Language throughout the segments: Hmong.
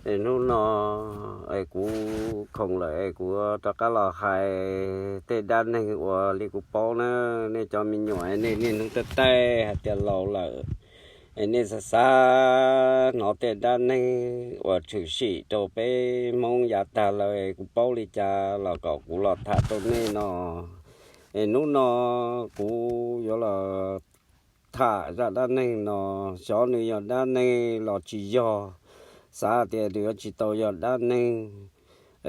Es hnub no es kuv khoom lawm es kuv rov qab los hais tej dab neeg uas li kuv paub na. Nej cov me nyuam nej niaj hnub taij taij hais tias laus lawm, es nej xav xav hnov tej dab neeg uas tshwm sim rau peb Hmoob yav tag lawm, kuv paub li cas los kom kuv los tham rau nej no. Es hnub no kuv yuav los tham zaj dab neeg no, xyov nws yog dab neeg los tsis yog, xav tias nws yuav tsis tau yog dab neeg.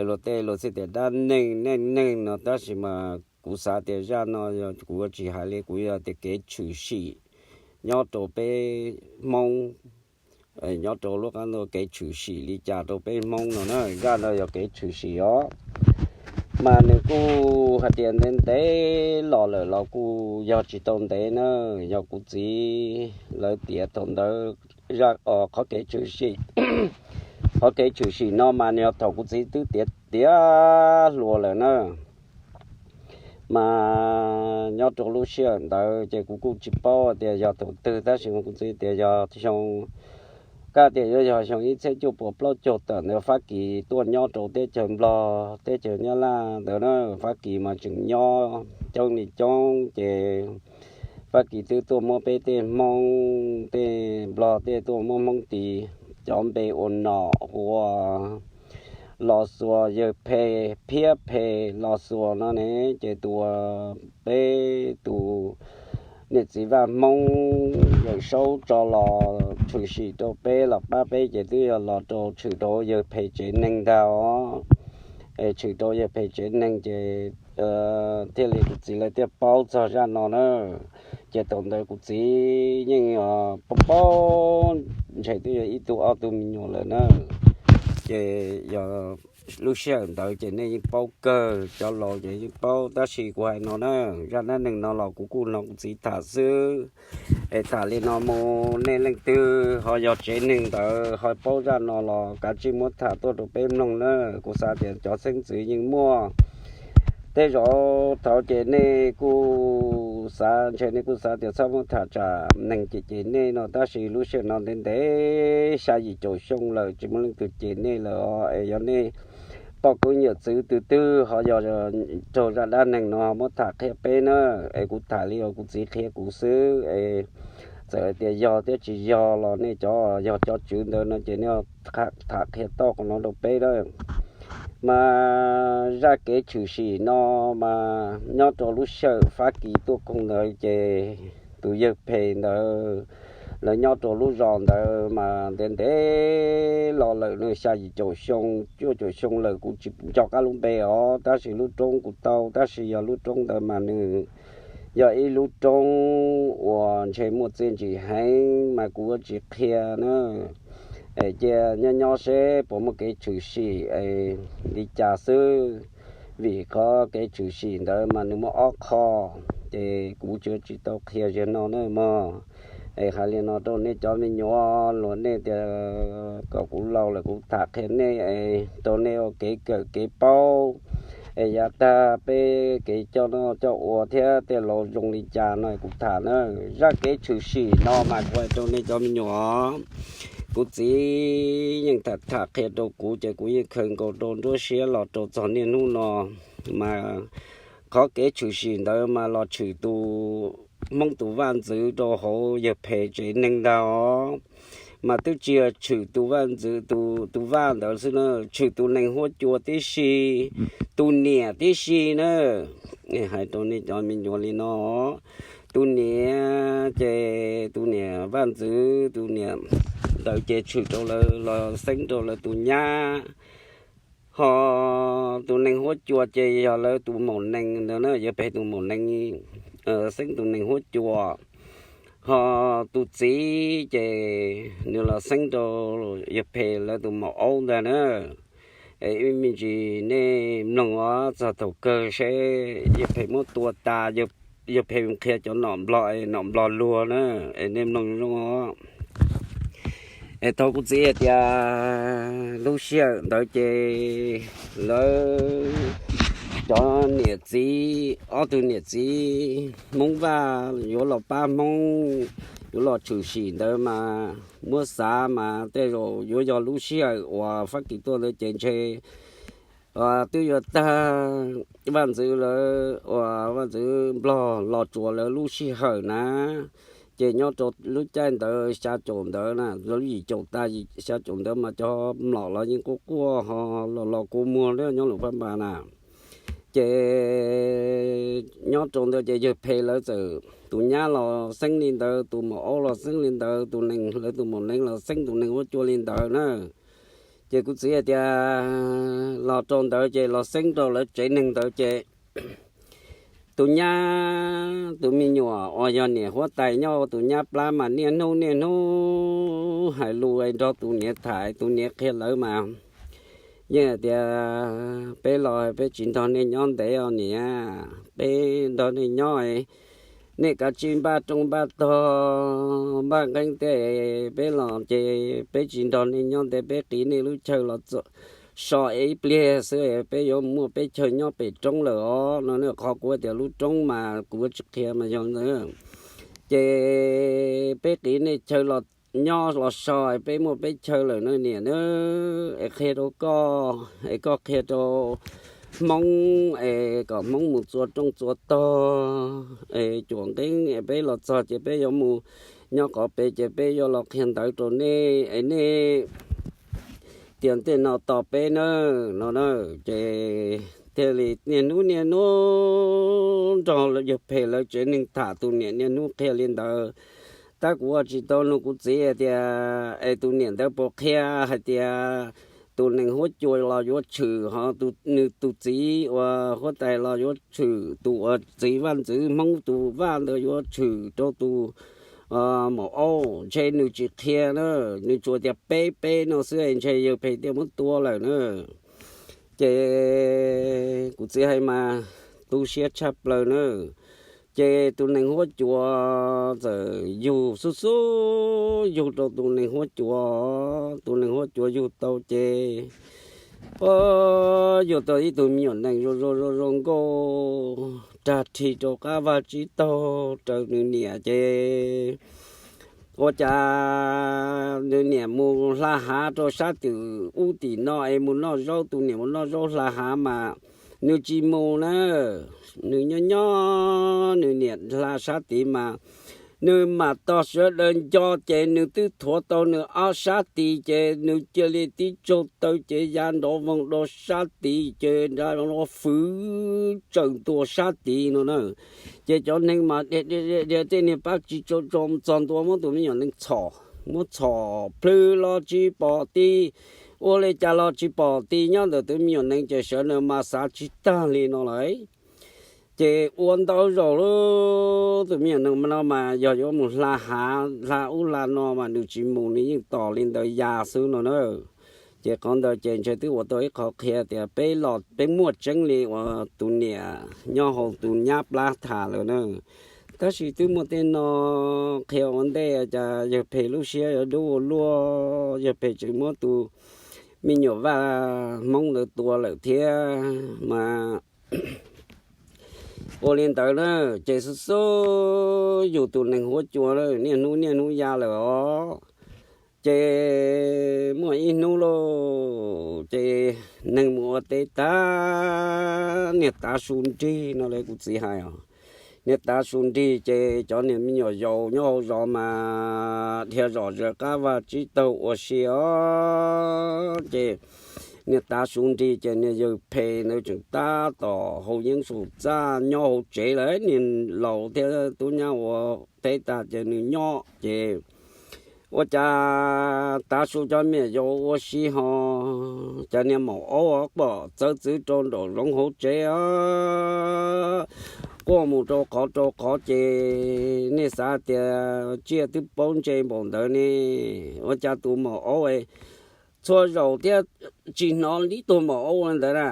Luag tej luag xij tias dab neeg neej neeg no, tab sis mas kuv xav tias zaj no yog kuv yuav tsis hais li, kuv yog tias kev tshwm sim nyob rau peb Hmoob, nyob rau lub qab ntuj kev tshwm sim li cas rau peb Hmoob no na. Zaj no yog kev tshwm sim os, mas nws kuj hais tias ntev ntev los lawm los kuj yog tsis tau ntev na, yog kuv txiv lawv tiav thaum ntawd. Zaj qhov kev tshwm sim, qhov kev tshwm sim no mas nws yog thaum kuv txiv twb tiav tiav hluas lawm na. Mas nyob rau lub sij hawm ntawd ces kuv kuj tsis paub tias yog thaum twg, tab sis mas kuv txiv tias yog xyoo, kaj tias yuav yog xyoo ib txhiab cuaj puas plaub caug tawm ntawd Fab Kis tuaj nyob rau teb chaws Nplog teb chaws Nyab Laj ntawd na. Fab Kis mas tseem nyob coob li coob ces Fab Kis twb tuaj muab peb tej Hmoob tej Nplog tej tuaj muab Hmoob tis cov npe ua nom ua Los Xuas, Yawg Phem, Phiab Phem, Los Xuas no ne. Ces tus uas peb tus niam txiv Vaj Hmoob Yawm Saub tso los tshwm sim rau peb los pab peb ces twb yog los rau tshwm rau Yawg Phem tsev neeg ntag os. Es tshwm rau Yawg Phem tsev neeg ces thiaj li kuv txiv lawv thiaj paub txog zaj no na. Ces thaum ntawd kuv txiv yeej paub paub ntshe twb yog ib tug ob tug me nyuam lawm na. Ces yog lub sij hawm ntawd ces nej yeej paub kawg, cov laus ces yeej paub, tab sis kuv hais no na, zaj dab neeg no los kuv kuj hnov kuv txiv tham xwb. Es tham li no mus, nej leej twg ho yog tsev neeg ntawd ho paub zaj no los kav tsij muab tham tuaj rau peb mloog na. Kuv xav tias cov xeeb ntxwv yeej muaj tej zaum thaud ces nej kuj xav, ntshe nej kuj xav tias txhob muab tham tsam neeg cem cem nej no, tab sis lub sij hawm no ntev ntev xya yim caum xyoo lawm tsis muaj leej twg cem nej lawm os. Es yog nej poj koob yawm txwv twg twg ho yog raug zaj dab neeg no ho muab tham qhia peb na. Es kuv tham li uas kuv txiv qhia kuv xwb es txawm hais tias yog thiab tsis yog los nej cov yog cov tswv ntawd no ces nej tham qhia tau qhov no rau peb na. Mas zaj kev tshwm sim no mas nyob rau lub sij hawm Fab Kis tuaj koom ntawd ces tus Yawg Phem ntawd lawv nyob rau lub zos ntawd mas ntev ntev los lawm, nws xya yim caum xyoo cuaj caum xyoo lawm kuv tsis nco qab lub npe os, tab sis lub roob kuv tau, tab sis yog lub roob ntawd mas nws yog ib lub roob uas ntshe muaj txiaj ntsig heev mas kuv yuav tsis qhia na. Es cia nyob nyob seb puas muaj kev tshwm sim es li cas xwb, vim qhov kev tshwm sim ntawd mas nws muaj ob qho, ces kuv tsis tau qhia ziag no na mog. Es hais li no rau nej cov me nyuam, luag nej tias kom kuv laus lawm kuv tham qhia nej es rau nej ua kev kawm kev paub, es yav tag peb kev coj noj coj ua thiab tej laus zoo li cas no kuv tham na. Zaj kev tshwm sim no mas kuv hais rau nej cov me nyuam, kuv txiv yeej tham tham qhia rau kuv ces kuv yeej khaws nkaus rau nruab siab los rau txog niaj hnub no. Mas qhov kev tshwm sim ntawd mas los tshwm tus Hmoob tus vaj ntxwv rau hauv Yawg Phem tsev neeg ntag os. Mas twb tsis yog tshwm tus vaj ntxwv, tus vaj ntawd xwb na, tshwm tus nees huab cua tib si, tus niam tib si na. Hais rau nej cov me nyuam li no, tus niam ces tus niam vaj ntxwv tus niam ntawd ces tshwm rau lawv los xeeb rau lawv tus nyab. Ho tus nees huab cua ces yog lawv tus maum nees ntawd na, Yawg Phem tus maum nees, xeeb tus nees huab cua. Ho tus txiv ces nws los xeeb rau Yawg Phem lawv tus maum aub ntag na. Es ib me ntsis nej mloog os, txog thaum kawg seb Yawg Phem muab tua tas, Yawg Phem qhia cov nom Nplog, nom Nplog luag na, es nej mloog zoo os. Es thaum kuv txiv hais tias lub sij hawm ntawd ces lawv cov niam txiv, ob tug niam txiv Hmoob Vaj yuav los pab Hmoob yuav los tshwm sim ntawd mas muab xav mas tej zaum yuav yog lub sij hawm uas Fab Kis tuaj ntawd ces ntshe twb yuav tag, vaj ntxwv lawv uas vaj ntxwv Nplog los tsuas lawv lub sij hawm na. Ces nyob rau lub caij ntawd xya caum ntawd na, lub yim caum tas xya caum ntawd mas cov mlom los yeej quaj quaj ho los los kua muag nyob Luam Phab Npas na. Ces nyob rau ntawd ces yawg Phem lawv txawm tus nyab los xeeb li ntawd, tus maum aub los xeeb li ntawd, tus nees lawv tus maum nees los xeeb tus nees huab cua li ntawd na. Ces kuv txiv hais tias los rau ntawd ces los xeeb rau lawv tsev neeg ntawd ces tus nyab tus me nyuam uas yog niam huab tais nyob tus nyab plab mas niaj hnub niaj hnub hais lus nrog tus niam tham, tus niam qhia lawv mas yeej hais tias peb los peb tsis nrog nej nyob ntev os niam, peb nrog nej nyob nej kav tsij npaj rooj npaj tog npaj nqeeb tej, peb los ces peb tsis nrog nej nyob ntev, peb qiv nej lub chaw los so ib pliag xwb peb yuav muaj peb chaw nyob pem roob lawm os no. Qhov kuv tias lub roob mas kuv tsis qhia mas yog ntawd. Ces peb qiv nej chaw los nyob los so, peb muaj peb chaw lawm na niam na. Es qhia rau koj es koj qhia rau Hmoob es kom Hmoob mus txua rooj txua tog es cuam nqeeb es peb los txog ces peb yuav mus nyob qhov pem ces peb yuav los qhia ntawv rau nej es nej tias tej no tos peb na no na. Ces thiaj li niaj hnub niaj hnub nrog yawg Phem lawv tsev neeg tham, tus niam niaj hnub qhia li ntawd. Tab kuv ua tsis tau nug kuv txiv hais tias es tus niam ntawd puas qhia hais tias tus nees huab cua los yuav tshwm ho nws tus txiv uas huab tais los yuav tshwm, tus uas txiv vaj ntxwv Hmoob tus vaj ntawd yuav tshwm rau tus maum aub, ntshe nws tsis qhia na, nws tsuas tias peb peb no xwb ntshe yawg Phem thiaj muab tua lawm na. Ces kuv txiv hais mas tu siab tshaj plaws na. Ces tus nees huab cua txawm yug xub xub yug rau tus nees huab cua, tus nees huab cua yug tau ces yug tau ib tug me nyuam nees zoo zoo zoo zoo nkauj rag rhi rau qab vaj tsib taug raws nws niam ces ua cas nws niam mus hla hav rau sab tim ub tim no es mus noj zaub, tus niam mus noj zaub hla hav mas nws tsis mus na. Nws nyob nyob nws niam hla sab tid mas nws mam tos sawv daws nco ces nws twb thuav tau nws ob sab tid ces nws cia li tib tsaug taw ces ya nrov voog rau sab tid ces nra fwv tsaws ntua sab tid no na. Ces cov neeg mas dhia dhia tej niag pab tsis tsaug tsaug txog ntua muab tus me nyuam nees txhom, muab txhom plhws los tsis pom tid, ua li cas los tsis pom tid. Nyob ntawm tus me nyuam nees ces sawv daws mas xav tsis tag li no lawm. Ces ua ntau zaus lub tus me nyuam nees no mas yog yuav mus hla hav hla ub hla no mas nws tsis mus, nws yeej tos li ntawd ya xwb no na. Ces qhov ntawd ces ntshe twb ua tau ib qho qhia tias peb los peb muaj tseeb li uas tus niam nyob hauv tus nyab plab tham lawm na. Tab sis twb muaj tej no qhia ua ntej cas yawg Phem lub siab yuav dub ua luaj, yawg Phem tseem muab tus me nyuam vaj Hmoob ntawd tua lawm thiab mas ua li ntawd na. Ces xub xub yug tus nees huab cua lawm niaj hnub niaj hnub ya lawm os. Ces muaj ib hnub lauj, ces neeg mus ua teb tag, niag tav su nrig no li kuv txiv hais os. Niag tav su nrig ces cov niag me nyuam yaus nyob hauv zos mas dhia zom zaws qab vaj tsib taug ua si os. Ces niag tav su nrig ces niag yawg Phem ntawd tseem tab tom haus yeeb saum txaj nyob hauv tsev lawm, niag laus thiab tub nyab ua teb tag ces nws nyob ces ua cas tav su cov me nyuam yaus ua si ho cas niag maum aub pom txawv txwv rau nraum zoov hauv tsev os. Quaj mus rau qhov rau qhov ces nej xav tias tsiaj twb paub ntse npaum ntawd ne. Ua cas tus maum aub txhua zaus thiab tsis hnov li tus maum aub ntawd na.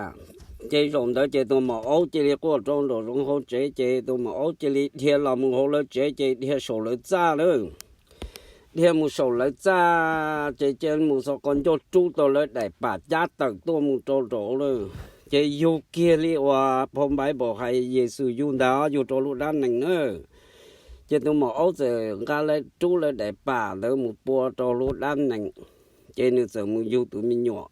Ces zaum ntawd ces tus maum aub cia li quaj rau nraum zoov hauv tsev ces tus maum aub cia li dhia los mus hauv lawv tsev ces dhia saum lawv txaj lawm. Dhia mus saum lawv txaj ces cia mus xov qo ncauj rub tau lawv daim pam cab tawm tuaj mus rau nraud lawm. Ces yug kiag li uas phau Npaiv Npaum hais Yexus yug ntag, yug rau lub dab nees na. Ces tus maum aub txawm nqa lawv rub lawv daim pam ntawd mus pua rau lub dab nees, ces nws txawm mus yug tus me nyuam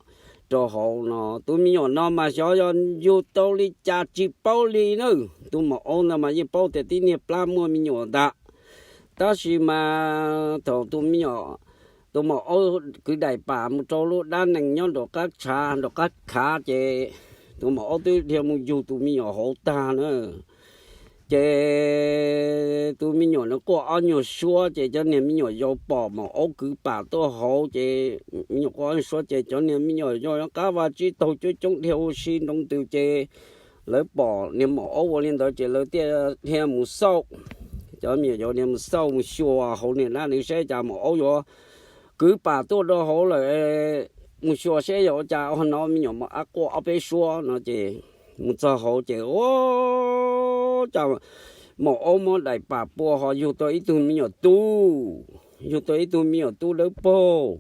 rau hauv no. Tus me nyuam no mas xyov yog yug tau li cas tsis paub li na. Tus maum aub ntawd mas yeej paub tias tib niag plab muaj me nyuam ntag, tab sis mas thaum tus me nyuam, tus maum aub kwv daim pam mus rau lub dab nees nyob nraum qab tshav nraum qab khav ces tus maum aub twb dhia mus yug tus me nyuam hauv tag na. Ces tus me nyuam nws quaj ob nyuag suab ces cov niag me nyuam yaus pom maum aub kwv pam tuaj hauv ces me nyuam quaj ob nyuag suab ces cov niag me nyuam yaus nyob qab vaj tsib taug coob coob dhia ua si nroo ntws ces lawv pom niag maum aub ua li ntawd ces lawv thiaj dhia mus xauj. Cov me nyuam yaus dhia mus xauj mus xyuas hauv niag dab nees saib cas maum aub yuav kwv pam tuaj rau hauv lawm, mus xyuas saib yog ua cas ho hnov me nyuam maum aub quaj ob peb suab no ces mus txog hauv ces ua cas maum aub muab daim pam pua ho yug tau ib tug me nyuam tub, yug tau ib tug me nyuam tub dawb paug.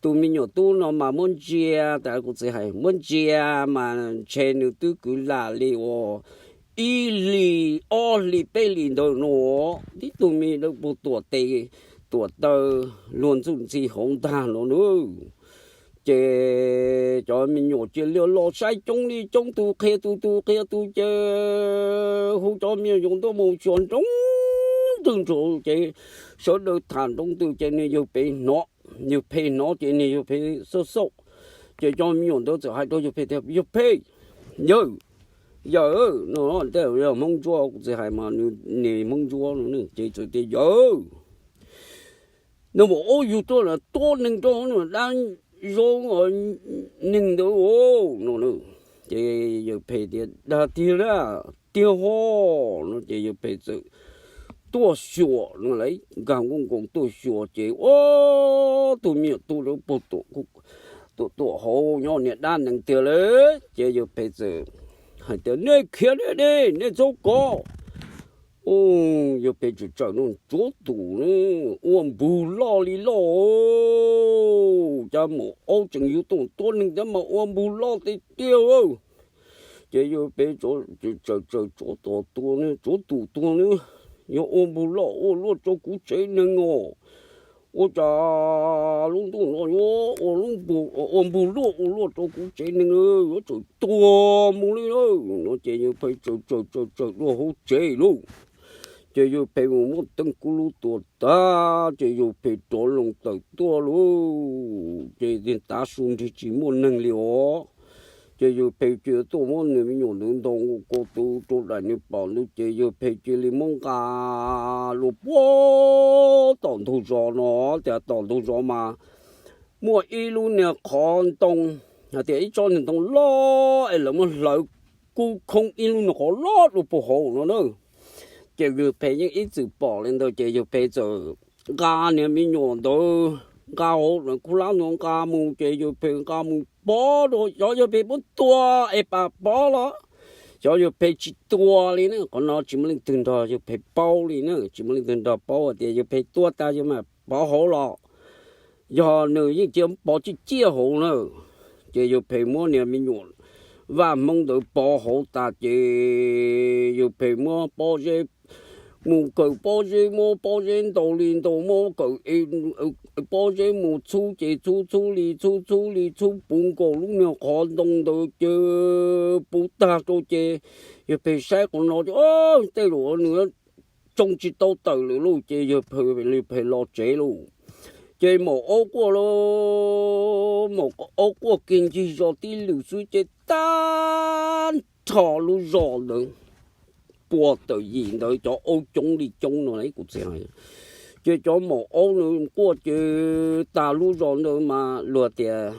Tus me nyuam tub no mas muab ntsia, tas kuv txiv hais muab ntsia mas ntshe nws twb kwv lam li uas ib hlis ob hlis peb hlis ntawd no, tib tug me dawb paug tuam tes tuam taw luag ntxuj ntxhi hauv ntag no na. Ces cov me nyuam cia li los saib coob li coob, tus qhia tus, tus qhia tus ces hu cov me nyuam yaus tuaj mus xyuas nroo ntws nraud ces sawv daws tham nroo ntws ces niag yawg phem hnov, yawg phem hnov ces niag yawg phem xauj xauj. Ces cov me nyuam ntawd txawm hais rau yawg phem tias, Yawg phem, yawg, yawg, no tej yog Hmoob Ntsuab, kuv txiv hais mas nws niag Hmoob Ntsuab no ces txawm tias, Yawg, nws maum aub yug tuaj tuab neeg rau dab zoo neeg ntawd no. Ces yawg phem tias, Dag tiag lawm, tiag ho no ces yawg phem txawm tuaj xyuas no, nkag nkuj nkoos tuaj xyuas ces ua tus me nyuam tub dawb paug tuam tuam hauv nyob niag dab nees tiag lawm. Ces yawg phem txawm hais tias, Nej khiav deb deb, nej txhob kov. Yawg phem txawm tsawm no, Tsuav tus ne, ua npug loj li loj, cas maum aub tseem yug tuaj tuab neeg thiab mas ua npug loj tiag tiag. Ces yawg phem tsawm tsawm tsuav tus tuag ne, Tsuav tus tuag ne, yog ua npug loj ua luaj rau kuv tsev neeg os. Ua cas lub ntuj no yuav ua npug luaj ua luaj rau kuv tsev neeg, yuav tsum tuag mus li no. Ces yawg phem tsawm tsawm tsawm tsawm dua hauv tsev lauj. Ces yawg phem mus muab teeb kuv lub tua tag ces yawg phem rov loo tawm tuaj lauj. Ces tav su nrig tsis muaj neeg li os. Ces yawg phem cia li tuaj muab niag me nyuam ntawd ntaus nkaus ko taw rau daim niag pam ntawd ces yawg phem cia li muab nqa lua puag tom ntug zos no. Tias tom ntug zos mas muaj ib lub niag qhov ntoo, hais tias ib tsob niag ntoo loj es lawv muab hlawv kub khoob ib lub niag qhov loj dua puag hauv no na. Ces yawg phem yeej ib txwm pom li ntawd ces yawg phem txawm nqa niag me nyuam ntawd nqa hauv lawv kub hlab ntawd nqa mus ces yawg phem nqa mus pov rau, xyov yawg phem puas tua es pam pov los xyov yawg phem tsis tua li na. Qhov no tsis muaj leej twg nrog yawg phem paub li na, tsis muaj leej twg nrog paub hais tias yawg phem tua tas yawg mam pov hauv los yog nws yeej cia pov ciaj ciaj hauv na. Ces yawg phem muab niag me nyuam vaj hmoob ntawd pov hauv tas ces yawg phem muab pob zeb, mus kawm pob zeb, muab pob zeb ntaus li ntaus, muab kawm pob zeb mus txhub ces txhub, txhub li txhub, txhub li txhub puv nkaus lub niag qhov ntoo ntawd ces puv tag rau ces yawg phem saib qhov no ces tej zaum nws tsoo tsis tau tawm lawm lauj ces yawg phem li phem los tsev lauj. Ces maum aub quaj lauj, maum aub quaj kiag ncig zos tib lwm xwb ces tag nrho lub zos ntawd puas tawm yim ntawd cov aub coob li coob no kuv txiv hais. Ces cov maum aub ntawd quaj ces tag lub zos ntawd mas luag tias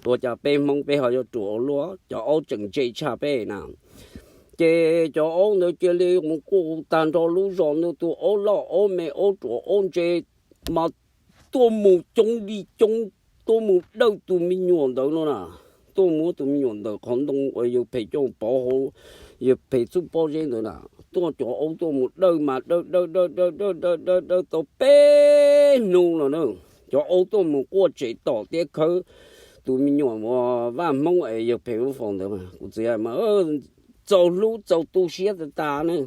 ua cas peb Hmoob peb ho yuav ruam ua luaj, cov aub tseem ntse tshaj peb na. Ces cov aub ntawd cia li mus quaj tag nrho lub zos ntawd, tus aub loj aub me aub ruam aub ntse mas tuaj mus coob li coob, tuaj mus dawj tus me nyuam ntawd no na. Tuaj muab tus me nyuam ntawm qhov ntoo uas yawg phem coj pov hauv yawg phem txhub pob zeb ntawd na, tuaj cov aub tuaj mus dawj mas dawj dawj dawj dawj dawj dawj dawj dawj tau peb hnub no na. Cov aub tuaj mus quaj tsem tom tiab khawb tus me nyuam vaj Hmoob es yawg phem lub faus ntawd mas kuv txiv mas txaus hlub txaus tu siab tas tas na.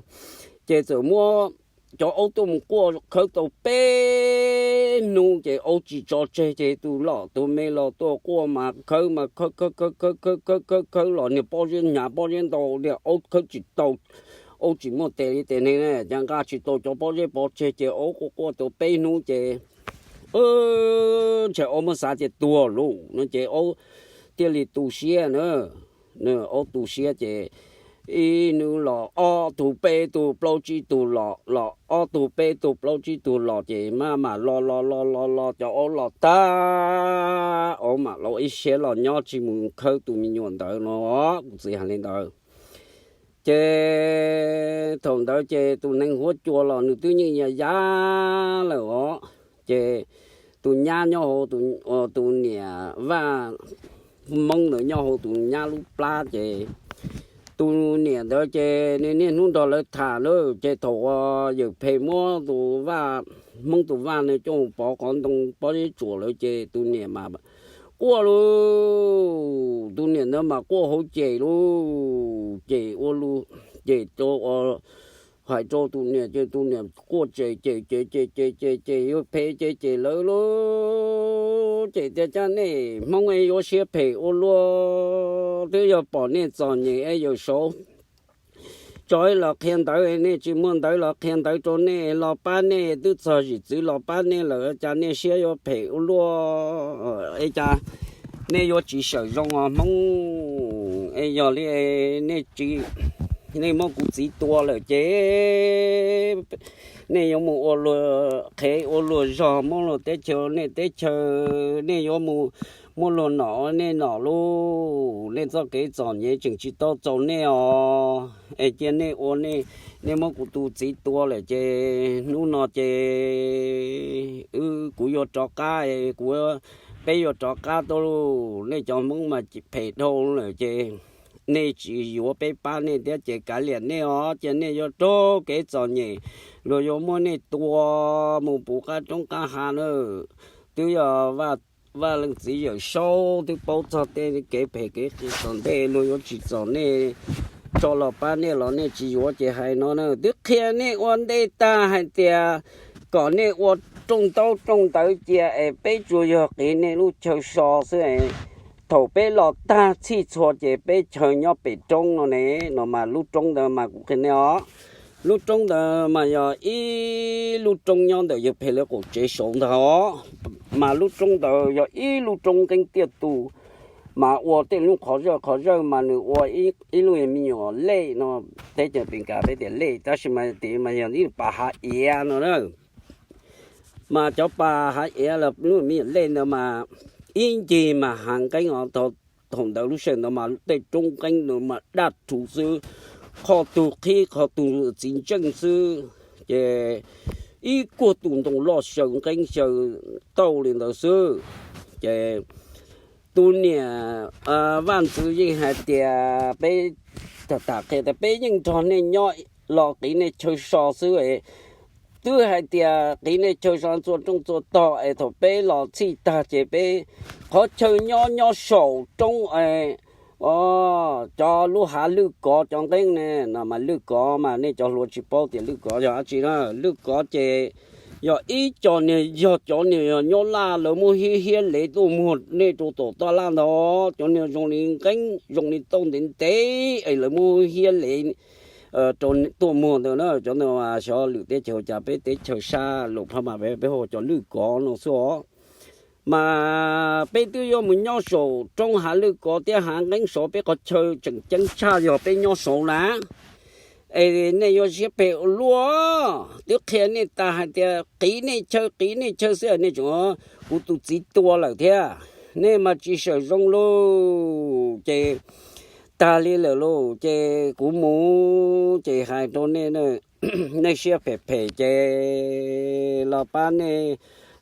Ces txawm muab cov aub tuaj mus quaj khawb tau peb hnub ces aub tsis tso tseg ces tus loj tus me los tuaj quaj mas khawb mas khawb khawb khawb khawb khawb khawb khawb los niag pob zeb hnyav pob zeb ntau niag aub khawb tsis tau, aub tsis muaj tes li tes ne, cas nqa tsis tau cov pob zeb pov tseg ces aub quaj quaj tau peb hnub ces ntshe aub muab xav tias tuag lauj no ces aub thiaj li tu siab na. Aub tu siab ces ib hnub los ob tug peb tug plaub tsib tug los los ob tug peb tug plaub tsib tug los ces maj mam los los los los los cov aub los tag, aub mam los ib siab los nyob tsis mus khawb tus me nyuam ntawd no, kuv txiv hais li ntawd. Ces thaum ntawd ces tus neeg huab cua los nws twb yeej ya yav lawm os. Ces tus nyab nyob hauv, tus niam vaj Hmoob ntawd nyob hauv tus nyab lub plab ces tus niam ntawd ces nws niaj hnub nrog lawv tham lawm ces thaum uas yawm phem muab tus vaj, Hmoob tus vaj no coj pov qhov ntoo pob zeb tsuam lawm ces tus niam mas quaj lauj, tus niam ntawd mas quaj hauv ces lauj, ces ua lu, ces rau ua hais rau tus niam ces tus niam quaj ces ces ces ces ces ces yawg phem ces ces lawv lauj, ces tias cab nej Hmoob es yuav siab phem ua luaj, twb yog pom nej txom nyem es yawm saud tso los qhia ntawv, nej tsis muaj ntawv los qhia ntawv rau nej los pab nej, twb txog zim txwv los pab nej lawm cas nej siab yuav phem ua luaj, es cas nej yuav tsis sawm zoo os Hmoob, es yog li nej tsis, nej muab kuv txiv tua lawm ces nej yuav mus ua luag qhev ua luag zog muab luag teb chaws nej teb chaws, nej yuav mus muab luag nom nej nom lauj, nej txoj kev txom nyem tseem tsis tau txaus nej os, es cia nej ua, nej muab kuv tus txiv tua lawm ces hnub no ces wb, kuv yuav rov qab, kuv, peb yuav rov qab tuaj lauj, nej cov Hmoob mas phem dhau lawm ces nej tsis yuav peb pab nej thiab ces kav liam nej os, cia nej yuav raug kev txom nyem, luag yuav muab nej tua mus puv qab roob qab hav na. Twb yog Vaj Leej Txiv Yawm Saub twb paub txog tej kev phem kev qias tom ntej, luag yuav tsis txom nej, tso los pab nej los nej tsis yuav ces hais no na, twb qhia nej ua ntej tag hais tias kom nej ua rooj ntaub rooj ntawv cia es peb tsuas yog qiv nej lub chaw so xwb. Thaum peb los tag txhij txhua ces peb chaw nyob pem roob no ne, no mas lub roob ntawd mas kuv qhia nej os, lub roob ntawd mas yog ib lub roob nyob ntawm yawg phem lawv qaum tsev saud ntag os, mas lub roob ntawd yog ib lub roob nqeeb tiaj tus, mas ua tej lub qhov zawj qhov zawj mas nws ua ib lub me nyuam lej no, teb chaws Meskas peb tias lej tab sis mas tim mas yog ib pas hav iav no na. Mas cov pas hav iav los lub me nyuam lej ntawd mas ib ncig mas hav nqeeb os, thaum ntawd lub sij hawm ntawd mas tej roob nqeeb ntawd mas daj rhuv xwb, qhov twg qhib qhov twg txiv ntseej xwb, ces ib kuag tus ntoo loj xyaw nqeeb xyaw tauj li ntawd xwb. Ces tus niam vaj ntxwv yeej hais tias peb, tham qhia tias peb yeej nrog nej nyob los qiv nej chaw so xwb, twb hais tias qiv nej chaw so txua rooj txua tog es thaum peb los txhij tag ces peb qhov chaw nyob nyob saum roob es, o, cov lub hav lwj kov cov nqeeb ne, no mas lwj kov mas nej cov hluas tsis paub tias lwj kov yog dab tsi na. Lwj kov ces yog ib co niag, yog cov niag nyob laj lawv muab hiab hiab lev tuaj muag nej rau tom taj laj ntag, cov niag zoo li nqeeb zoo li tauj ntev ntev es lawv muab hiab lev rau tuaj muag ntawd na. Cov ntawd xyov lwm teb chaws, cas peb teb chaws sab Loos Phaj mas peb hu cov lwj kov no xwb os. Mas peb twb yuav mus nyob saum roob hav lwj kov thiab hav nqeeb saud, peb qhov chaw tseem ceeb tshaj yog peb nyob saud na. Es nej yuav siab phem ua luaj, twb qhia nej tas hais tias qiv nej chaw qiv nej chaw xwb nej tseem, kuv tus txiv tua lawm thiab, nej mas tsis sawm zoo lauj. Ces tag li lawm lauj, ces kuv mus ces hais rau nej, nej siab phem phem ces los pab nej,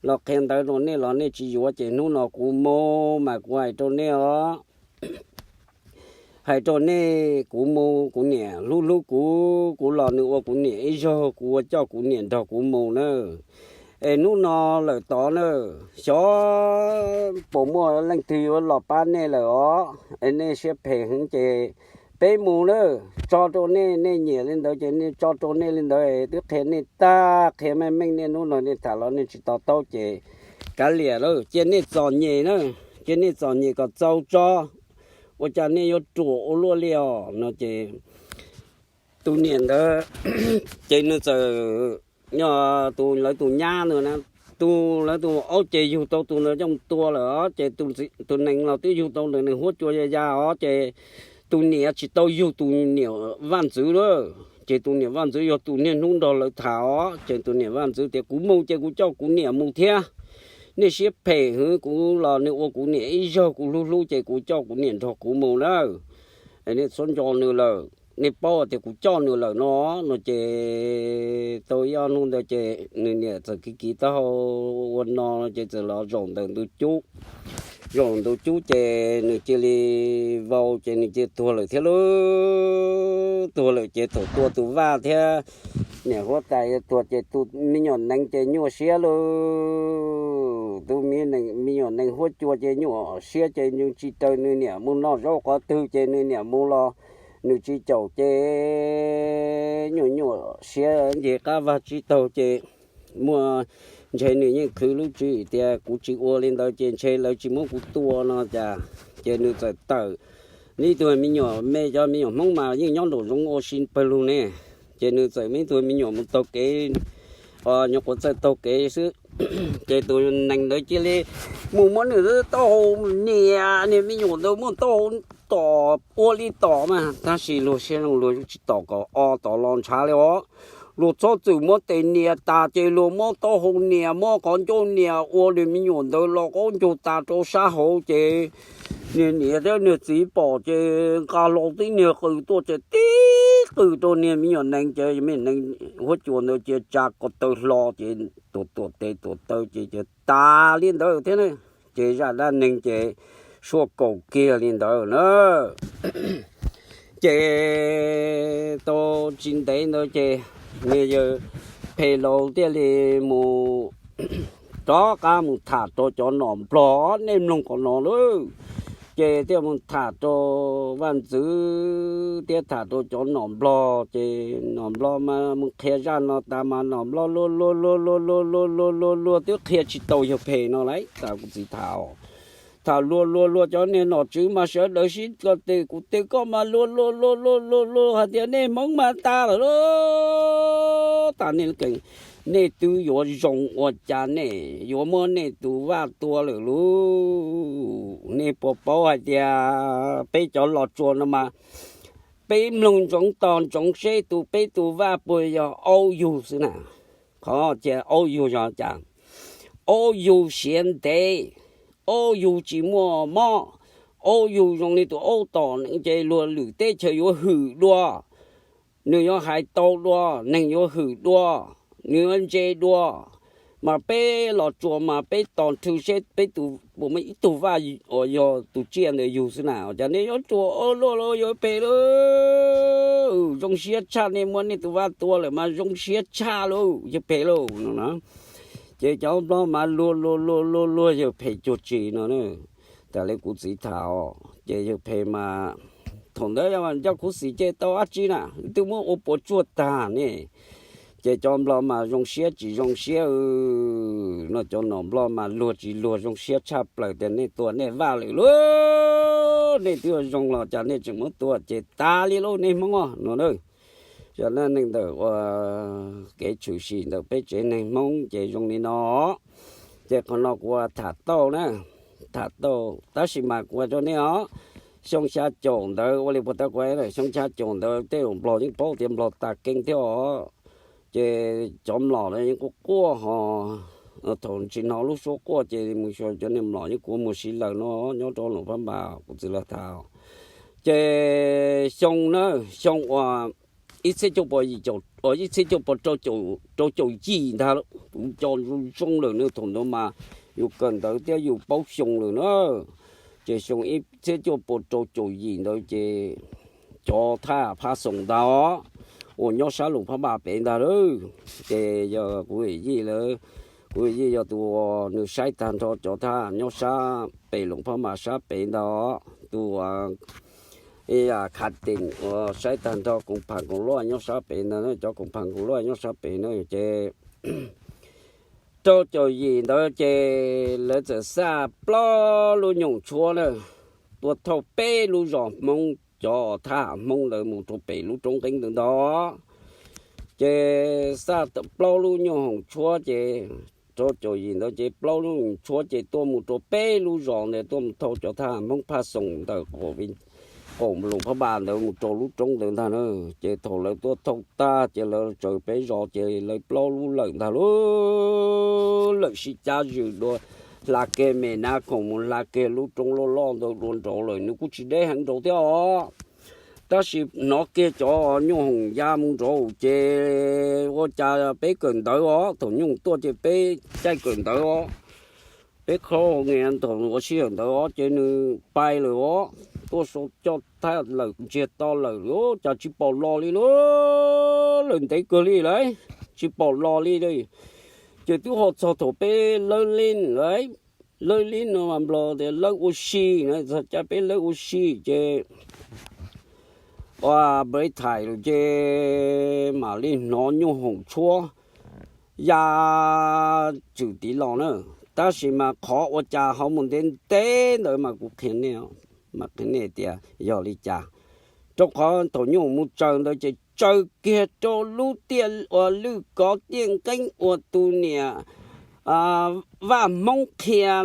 los qhia ntawv rau nej los nej tsis yuav ces hnub no kuv mus mas kuv hais rau nej os. Hais rau nej, kuv mus kuv niam hlub hlub kuv, kuv los nws ua kuv niam ib zaug, kuv ua coj kuv niam nrog kuv mus na. Es hnub no lawm tod na, xyov puas muaj leej twg yuav los pab nej lawm os. Es nej siab phem heev ces Peb mus na, tso rau nej, nej nyiam li ntawd ces nej tso rau nej li ntawd, twb qhia nej tag, qhia meej meej, nej hnub no nej tham los nej tsis to taub ces kav liam lawm, cia nej txom nyem na, cia nej txom nyem kom txaus tso, ua cas nej yuav ruam ua luaj li os no ces tus niam ntawd ces nws txawm, tus lawv tus nyab ntawd na, tus lawv tus aub ces yug tau tus ntawd coj mus tua lawm os, ces tus nees los twb yug tau ntawm nws huab cua ya ya os, ces tus niam tsis tau yug tus niam vaj ntxwv lawm, ces tus niam vaj ntxwv yog tus niaj hnub nrog lawv tham os, ces tus niam vaj ntxwv tias kuv mus ces kuv coj kuv niam mus thiab, nej siab phem heev, kuv los nws ua kuv niam ib zaug, kuv hlub hlub ces kuv coj kuv niam nrog kuv mus na, nej txhob nco nws lawm, nej paub tias kuv coj nws lawm no, no ces tau ib ob hnub ntawd ces nws niam txawm kiv kiv taub hau ua no ces txawm los zaum ntawm ntug cub, zaum ntug cub ces nws cia li vau ces nws cia tuag lawm thiab lauj. Tuag lawm ces thaum tua tus vaj thiab niam huab tais tuag ces tus me nyuam nees ces nyuaj siab lauj. Tus me nyuam nees huab cua ces nyuaj siab ces nws tsis raws nws niam mus noj zaub qhov twg ces nws niam mus los nws tsis caum ces nyuaj nyuaj siab nce qab vag tsib taug ces muaj, ntshe nws yeej khwv lub tswv yim tias kuv tsis ua li ntawd ces ntshe lawv tsis muab kuv tua no cas, ces nws txawm tawm ib tug me nyuam me, cov me nyuam Hmoob mas yeej nyob nraum zoov ua si pawg lug ne, ces nws txawm muaj ib tug me nyuam mus taug kev, nyuam qhuav txawj taug kev xwb, ces tus nees ntawd cia li mus muab nws taub hau nias, niag me nyuam ntawd muab taub hau tom ua li tom mas tab sis luag siab zoo luag tsis tom kom o tom los ntshav li os. Luag txhob txwm muab tes nias tas ces luag muab taub hau nias, muab qhov ncauj nias ua niag me nyuam ntawd los qaub ncaug tas rau sab hauv ces niag niam thiab niag txiv pom ces nqa hlo tib niag qws tuaj ces tib qws rau niag me nyuam nees ces me nyuam nees huab cua ntawd ces tsa ko taw hlo ces tuam tuam tes tuam taw ces tas li ntawd thiab ne. Ces zaj dab neeg ces suaj kaum kiag li ntawd na. Ces tau tsis ntev ntawd ces niag yawg phem laus thiaj li mus rov qab mus tham rau cov nom nplog, nej mloog qhov no lauj. Ces thiaj mus tham rau vaj ntxwv thiab tham rau cov nom nplog, ces nom nplog mas mus qhia zaj no tas mas nom nplog luag luag luag luag luag luag luag luag luag luag twb qhia tsis tau yawg phem no lauj, tas kuv txiv tham os. Tham luag luag luag cov niag nom tswv mas sawv daws sib ko tes kuv tes koj mas luag luag luag luag luag luag hais tias nej Hmoob mas tas lawm lauj, tas nej kees, nej twb yuav zoo ua cas nej yuav muab nej tus vaj tua lawm lauj. Nej puas paub hais tias peb cov Los Tsuas no mas peb mloog ntsoov tos ntsoov seb tus peb tus vaj puas yog aub yug xwb na. Qhov tias aub yug yog cas? Aub yug siav ntev, aub yug tsis muaj mob, aub yug zoo li tus aub tom ces luag lwm teb chaws yuav hwm dua, nws yuav hais tau dua, neeg yuav hwm dua, nws yuav ntse dua. Mas peb Los Tsuas mas peb tos nrhw seb peb tus puas muaj ib tug vaj uas yog tus tsiaj ntawd yug xwb na. Ua cas nej yuav ruam ua luaj lauj, yawg phem lauj, zoo siab tshaj, nej muab nej tus vaj tua lawm mas zoo siab tshaj lauj, yawg phem lauj no na. Ces cov nplog mas luag luag luag luag luag yawg phem cuag tsi no na. Tas li kuv txiv tham os, ces yawg phem mas thaum ntawd yog cov khuv xim ces tau dab tsi na, twb muab ua puas tsuaj tag ne. Ces cov nplog mas zoo siab tsis zoo siab no, cov nom nplog mas luag tsis luag zoo siab tshaj plaws tias nej tua nej vaj lawm lauj, nej twb zoo los cas nej tseem muab tua ces tas li lauj nej Hmoob no na. Yog dab neeg ntawm ua kev tshwm sim ntawm peb tsev neeg Hmoob ces zoo li no. Ces qhov no kuv tham tau na, tham tau, tab sis mas kuv hais rau nej os, xyoo xya caum ntawd ua li puag ta kuv, xyoo xya caum ntawd tej zaum nplog yeej paub tias nplog tas keeb thiab os. Ces cov mlom no yeej quaj quaj ho, thaum tsis hnov lub suab quaj ces mus xyuas cov niag mlom yeej kuv mus si lawm no, nyob rau Luam Phab Npas kuv txiv lawv tham. Ces xyoo na, xyoo uas ib txhiab cuaj puas yim caum, ib txhiab cuaj puas rau caum yim ntag, kuv nco zoo zoo lawm na, thaum ntawd mas yus kawm ntawv thiab yus paub xyoo lawm na. Ces xyoo ib txhiab cuaj puas rau caum yim ntawd ces cov thaj phab xoom ntag uas nyob sab Luam Phab Npas pem ntag lauj. Ces yog kuv yij lawv, kuv yij yog tus uas nws saib tag nrho cov thaj nyob sab pem Luam Phab Npas sab pem ntag, tus uas khav teem uas saib tag nrho koom pham koom luaj nyob sab pem ntawd, cov koom pham koom luaj nyob sab pem na ces rau caum yim ntawd ces lawv txawm xa plaub lub nyooj tshuab na, tuaj thauj peb lub zos Hmoob, cov thab ham Hmoob ntawd mus rau pem lub roob nqeeb ntawd ntag. Ces xa plaub lub nyooj hoom tshuab ces rau caum yim ntawd ces plaub lub nyooj tshuab ces tuaj mus rau peb lub zos ntawd, tuaj mus thauj cov thab ham Hmoob phaj xoom ntawm qaum Luas Phab Npas ntawd mus rau lub roob ntawd ntag na. Ces thaum lawv tuaj thauj tag ces lawv tsaws peb zos ces lawv plaub lub lawm ntag lauj. Lawm sib cab zws dua, hla kiag me nab khoom mus hla kiag lub roob loj loj ntawd dua nraud lawm, nws kuj tsis deb heev nraud thiab os. Tab sis hnov kiag cov nyooj hoom ya mus nraud ces ua cas peb kawm ntawv os, thaum nyooj tuaj ces peb caij kawm ntawv os, peb qhov nge thaum ua sij hawm ntawd os ces nws pais lawm os, tuaj sau coj thab lawm ntsiag to lawm, cas tsis pom los li lauj, lawm ntev kawg li lauj, tsis pom los li. Ces twb ho txog thaum peb lawb lib lauj, lawb lib no mas Nplog tias lawb ua si na, txog caij peb lawb ua si ces ua break time lawm ces mam li hnov nyooj hoom tshuab ya tswm tid los na. Tab sis mas qhov ua cas ho mus ntev ntev ntawd mas kuv qhia nej, mas qhia nej tias yog li cas. Rau qhov thaum nyooj hoom mus tsaws ntawd ces tsaws kiag rau lub tiaj ua lwj kov tiaj nqeeb ua tus niam vaj Hmoob qhia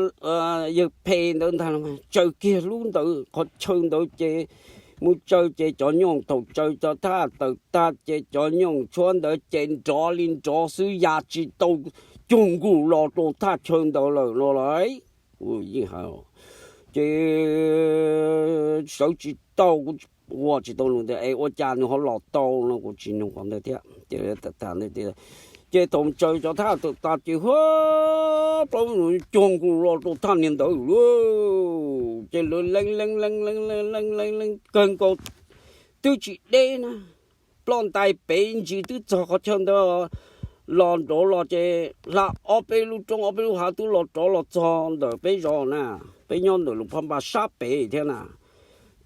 yawg phem ntawd ntag, tsaws kiag lub ntawd qhov chaw ntawd ces mus tsaws ces cov nyooj thaum tsaws cov thab tawm tag ces cov nyooj tshuab ntawd ces nrov li nrov xwb, ya tsis tau cuag nkaus los rau thaj chaw ntawd lawm no lauj. Ces sawv tsis tau, kuv ua tsis tau lus tias es ua cas nws ho los tau no, kuv tsis nug qhov ntawd thiab. Ces thaum tsaws cov thab tawm tag ces huab plaub cuag nkaus los rau thaj niag ntawd lauj. Ces lawv leeb leeb leeb leeb leeb leeb leeb kawg nkaus twb tsis deb na, ploj ntais pem ntsis twb txog qhov chaw ntawd los nraud los ces hla ob peb lub roob ob peb lub hav twb los rov los txog ntawm peb zos na, peb nyob ntawm Luas Phab Npas sab pem thiab na.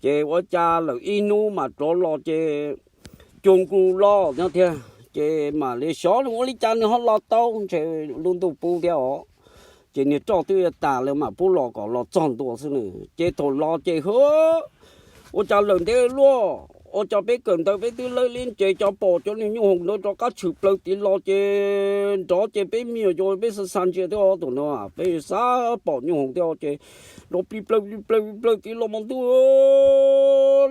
Ces ua cas lawm ib hnub mas rov los ces cuag nkaus los no thiab, ces mam li xyov ua li cas nws ho los tau, ntshe lub ntuj pub thiab os. Ces niag roj twb yuav tas lawm mam pub los kom los txog ntua xwb na. Ces thaum los ces ua cas lawm ntev luaj, ua cas peb kawm ntawv peb twb lawb lib ces cov pom cov niag nyooj hoom ntawd rov qab tshwm plaws tid los ces nrov ces peb me nyuam yaus peb xav xav ntsia thiab os, thaum no peb xav pom nyooj hoom thiab os ces nrov plig plawg plig plawg plig plawg tid los mas ntuj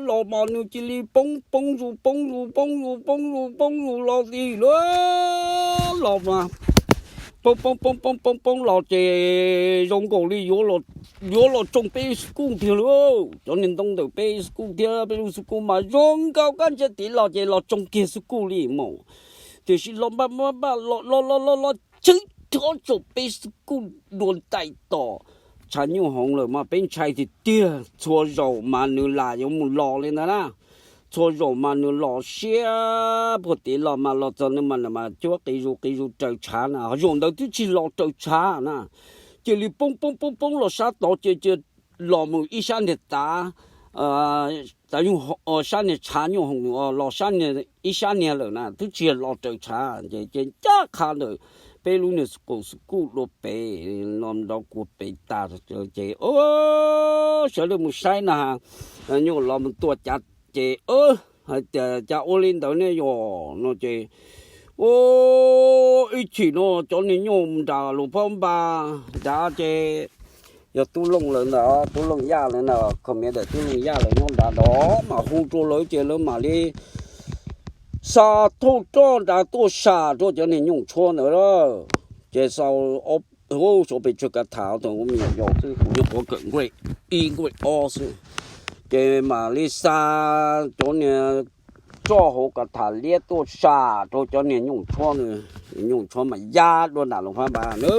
los mas nws cia li poob poob zus poob zus poob zus poob zus poob zus los li lauj. Los mas poob poob poob poob poob poob los ces zoo nkaus li yuav los tsoo peb xub kuj tiag lauj. Cov niag ntoo ntawm peb xub kuj thiab peb lub xub kuj mas zoo nkaus kab ntsia tid los ces los tsoo kiag xub kuj li mus. Tiam sis los npaj npaj los los los los los tshwb rov tsoo peb xub kuj dua ntais tom tshav nyuj hoom lawm mas peb ntshai tiag tiag, txhua zaus mas nws lam yuav mus los li ntawd na. Txhua zaus mas nws los siab puag tid los mas los txog nws mas mas cuab qis zus qis zus raws tshav na, zaum ntawd twb tsis los raws tshav na. Cia li poob poob poob poob los sab tod ces cia los mus ib sab niag tav, tav nyuj, sab niag tshav nyuj hoom los sab niag ib sab niag lawm na, twb tsis yog los raws tshav ces ces ncaj qha ntawm peb lub niag xub kuj dua pem no nrov kua pem tas ces sawv daws mus saib na, nyuj los mus tua cav ces hais tias cas ua li ntawd ne yom no ces ib chim no cov niag nyuj nram Luas Phab Npas nrad ces yog Tub Looj lawv ntawd, Tub Looj Yaj lawv ntawd, comment ntawm Tub Looj Yaj lawv nyob nrad ntawd mas hu rau lawv ces lawv mam li xa thauj roj nrad tuaj sam rau cov niag nyooj tshuab ntawd lawm. Ces sau, sau pes tsawg kav tham thaum kuv me nyuam yaus xwb, kuv nyuam qhuav kawm nkuaj ib nkuaj ob xwb. Ces mam li xa cov niag roj hauv kav tham liab tuaj sam rau cov niag nyooj tshuab, nyooj tshuab mas ya dua nram Luas Phab Npas na.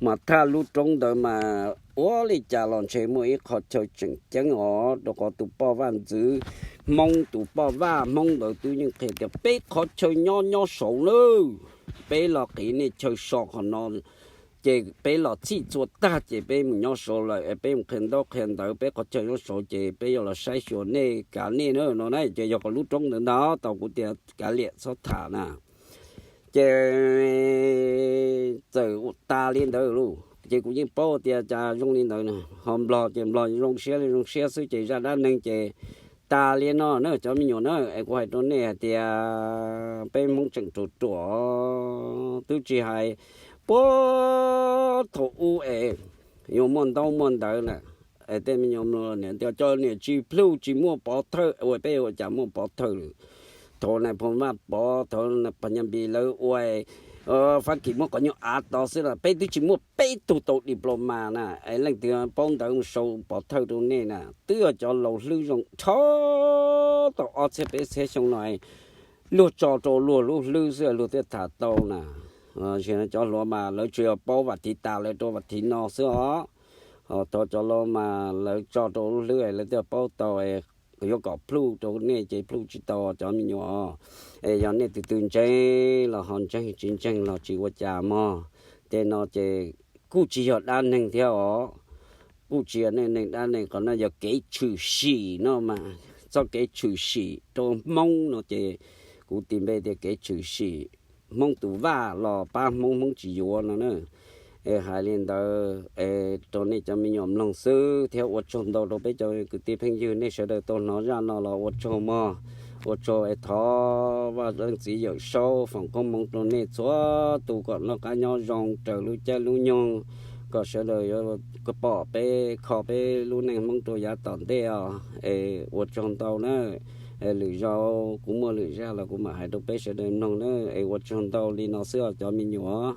Mas thaj lub roob ntawd mas ua li cas los ntshe muaj ib qhov chaw tseem ceeb os, rau qhov tus poj vaj ntxwv Hmoob, tus poj vaj Hmoob ntawd twb yeej qhia tias peb qhov chaw nyob nyob saud nawb, peb los qiv nej chaw so qhov no ces peb los txhij txhua tag ces peb mus nyob saud lawm, peb mus qhia ntaub qhia ntawv peb qhov chaw nyob saud ces peb yuav los saib xyuas nej kav nej na no na. Ces yog qhov lub roob ntawd ntag tau kuv tias kav liam txhob tham na. Ces txawm tas li ntawd lauj, ces kuv yeej paub tias cas zoo li ntawd na. Ho Nplog ces Nplog zoo siab li zoo siab xwb ces zaj dab neeg ces tas li no na cov me nyuam na. Es kuv hais rau nej hais tias peb Hmoob tseem ruam ruam, twb tsis hais puag thaum ub es yuav muaj ntaub muaj ntawv na. Es tej me nyuam niam tias cov niam tsis plhu tsis muaj pov thawj, ua peb ua cas muaj pov thawj lawm. Thaum nais phoo Vaj Pov, thaum Phas Nyas Npis lawv ua, Fab Kis muab qhov nyuag av tod xwb na, peb twb tsis muaj peb tug tau diploma na. Es leej twg paub ntawv mus sau pov thawj rau nej na. Twb yog cov laus hlwb zoo dhau tau ob txhiab peb txhiab xyoo no luag tso rau luag lub hlwb xwb luag thiaj tham tau na. Cov hluas mas lawv tsuas yog paub vam thiv tas lawv rau vam thiv no xwb os. Ho thov cov laus mas lawv tso rau lub hlwb lawv thiaj paub tau. Yuav kom plhu rau nej ces plhu tsis tau cov me nyuam. Es yog nej tus twg ntseeg los ho ntseeg, tsis ntseeg los tsis ua cas mog. Tej no ces kuj tsis yog dab neeg thiab os. Kuj tsis yog dab neeg, dab neeg, qhov no yog kev tshwm sim no mas. Txoj kev tshwm sim rau Hmoob no ces kuv tis npe tias kev tshwm sim Hmoob tus vaj los pab Hmoob, Hmoob tsis yuav no na. Es hais li ntawd es rau nej cov me nyuam mloog xwb thiab ua tsaug ntau rau peb cov kwv tij phooj ywg nej sawv daws tau hnov zaj no los ua tsaug mog. Ua tsaug es thov Vaj Leej Txiv Yawm Saub foom koob hmoov rau nej txhua tus kom noj qab nyob zoo raws lub caij lub nyoog, kom sawv daws yuav pom peb kho peb lub neej Hmoob rau yav tom ntej os. Es ua tsaug ntau na. Lwm zaus kuv muaj lwm zaj los kuv mam hais rau peb sawv daws mloog na. Es ua tsaug ntau li no xwb os cov me nyuam.